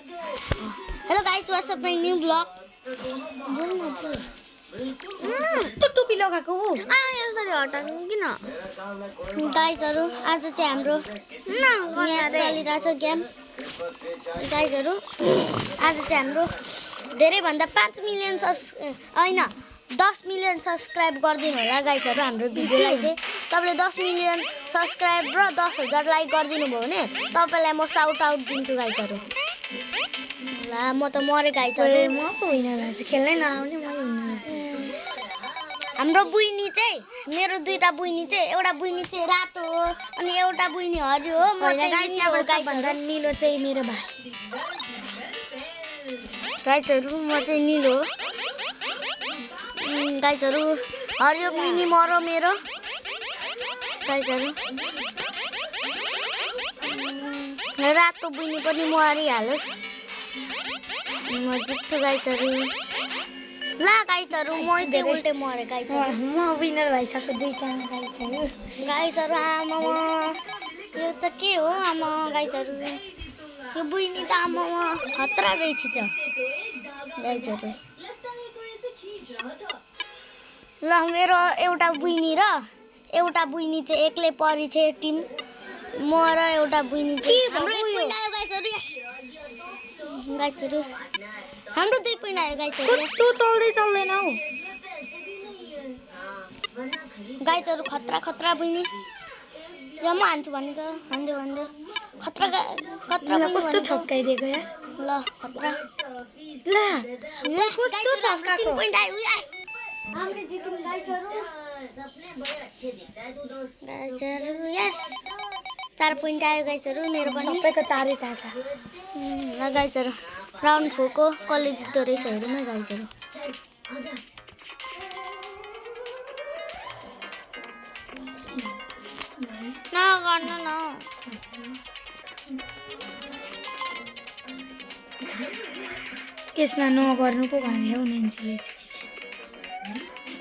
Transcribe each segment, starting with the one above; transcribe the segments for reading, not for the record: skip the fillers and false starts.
Hello guys, what's up my new vlog? त्यो टोपी लगाएको हो यसरी हटाउनु किन गाइजहरु आज चाहिँ हाम्रो यहाँ चलिरहेछ गेम गाइजहरु आज चाहिँ हाम्रो धेरै भन्दा 5 मिलियन हैन 10 मिलियन सब्स्क्राइब गरिदिनु होला गाइजहरु हाम्रो भिडियोलाई चाहिँ तपाईले 10 मिलियन सब्स्क्राइब र 10,000 लाइक गरिदिनु भयो भने तपाईलाई म साउट आउट दिन्छु गाइजहरु ला म त मरे गाइजहरु म पो होइन भाइ खेल्नै नआउने म हुन्न हाम्रो बुइनी चाहिँ मेरो दुईटा बुइनी चाहिँ एउटा बुइनी चाहिँ रातो हो अनि एउटा बुइनी हरियो हो म चाहिँ नीलो भन्दा नीलो चाहिँ मेरो भाइ गाइजहरु म चाहिँ नीलो गाइजहरु हरियो बुइनी मरो मेरो गाइजहरु रातो बुइनी पनि मरिहालोस् म जित्छु गाइजहरु ला गाइजहरु म चाहिँ उल्टे मरे गाइजहरु म विनर भइसक्यो दुईटामा गाइजहरु आमा यो त के हो आमा गाइजहरु यो बुइनी त आमा खतरा रहेछ त गाइजहरु ल मेरो एउटा बुइनी र एउटा बुइनी चाहिँ एक्लै परि छ टिम म र एउटा बुइनी चाहिँ हाम्रो 1 पोइन्ट आयो गाइजहरु यस गाइजहरु हाम्रो 2 पोइन्ट आयो गाइजहरु कस्तो चल्दैन हौ गाइजहरु खतरा खतरा बुइनी ल म हान्छु भनेको हान्दै खतरा बुइनी कस्तो छक्काइदिएको यार ल खतरा ल कस्तो छक्काको 3 पोइन्ट आयो यस हामीले जित्यौं गाइजहरु सपने बडे अच्छे दिखता है तू दोस्त गाइजहरु यस 4 पोइन्ट आयो गाइजहरु मेरो पनि सबैको 4 छ ल गाइजहरु राउन्ड फोको कसले जित्दो रहेछ हेरौँ है गाइजहरु नगर्नु न यसमा नगर्नु पो भने हो नेन्सीले चाहिँ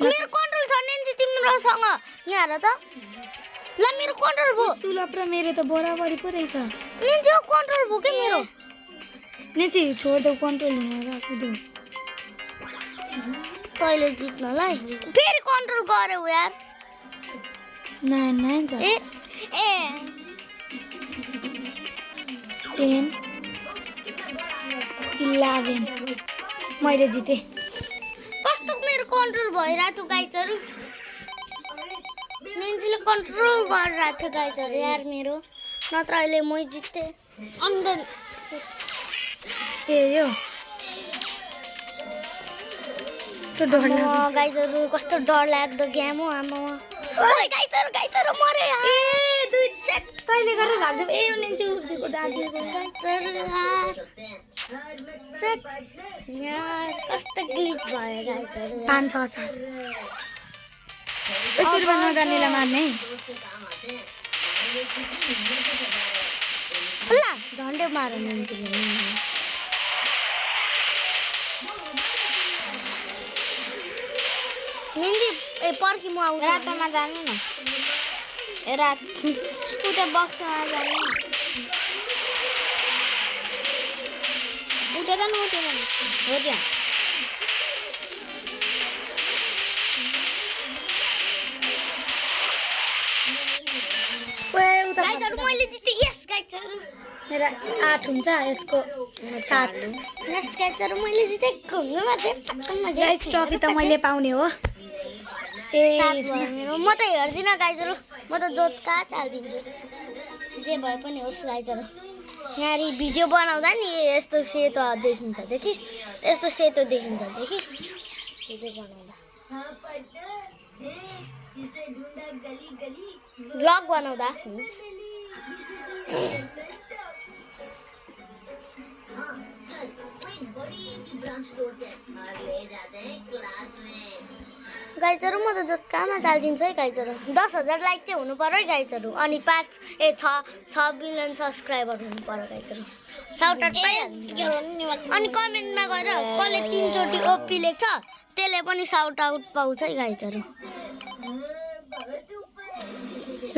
मेरो कन्ट्रोल छ नेन्सी तिम्रोसँग यहाँ हेर त ल मेरो कन्ट्रोल भो सुलभ र मेरो त बराबरी पो रहेछ नेन्सी कन्ट्रोल भो के मेरो नेन्सी छोड दे कन्ट्रोल हुन राख्दिउ तैले जित्नलाई फेरि कन्ट्रोल गर्यौ यार 9 छ ए 10 11 मैले जिते कस्तो मेरो कन्ट्रोल भइराथ्यो गाइजहरु नेन्सीले कन्ट्रोल गरिराथ्यो गाइजहरु यार मेरो नत्र अहिले मै जित्थे अन्त ए यो कस्तो डर लाग्यो गाइजहरु कस्तो डर लाग्दो गेम हो आमा ओइ गाइजहरु मरे यार ए दुई सेट तैले गरेर भाग्दै ए नेन्सी उड्दिको जादिएको गाइजहरु यार सेट यार कस्तो ग्लिच भयो गाइजहरु 5 6 7 यसरी बन्न गर्नेलाई मार्ने ल झन्डे मार नेन्सीले नेन्सी ए पर्खी म आउँछु रातोमा जानु न ए रात उता बक्समा जानु उता जानु हो त्यहाँ हो त्यहाँ ओए उता गाइजहरु मैले जिते यस गाइजहरु मेरा 8 हुन्छ यसको 7 यस गाइजहरु मैले जिते घुम्नुमा चाहिँ पक्का मजा गाइस ट्रफी त मैले पाउने हो ए 7 भयो मेरो म त हेर्दिन गाइजहरु म त जोतका चाल्दिन्छु जे भए पनि होस् गाइजहरु यहाँ भिडियो बनाउँदा नि यस्तो सेतो देखिन्छ देखिस यस्तो सेतो देखिन्छ देखिस भिडियो बनाउँदा ब्लग बनाउँदा मिन्स गाइजहरु म त जोतकामा चाल्दिन्छु है गाइजहरु 10,000 लाइक चाहिँ हुनु पर्यो है गाइजहरु अनि 6 बिलियन सब्स्क्राइबर हुनु पर्यो गाइजहरु साउट आउट पाइहाल्नु अनि कमेन्टमा गएर कसले 3 चोटी ओपी लेख्छ त्यसले पनि साउट आउट पाउँछ है गाइजहरु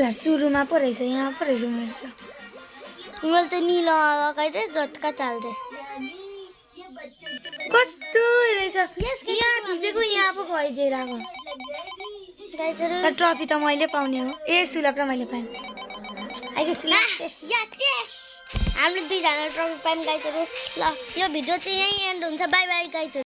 ल सुरुमा पो रहेछ यहाँ पो रहेछ मैले त निलो लगाइदिए जोतका चाल्थे Yes, guys, यहाँ हामी थिचेको यहाँ पो गइदिरहेको गाइजहरु तर ट्रफी त मैले पाउने हो ए सुलभ र मैले पाएँ आइज सुलभ हामीले दुईजना ट्रफी पायौँ गाइजहरु ल यो भिडियो चाहिँ यहीँ एन्ड हुन्छ बाई बाई गाइजहरु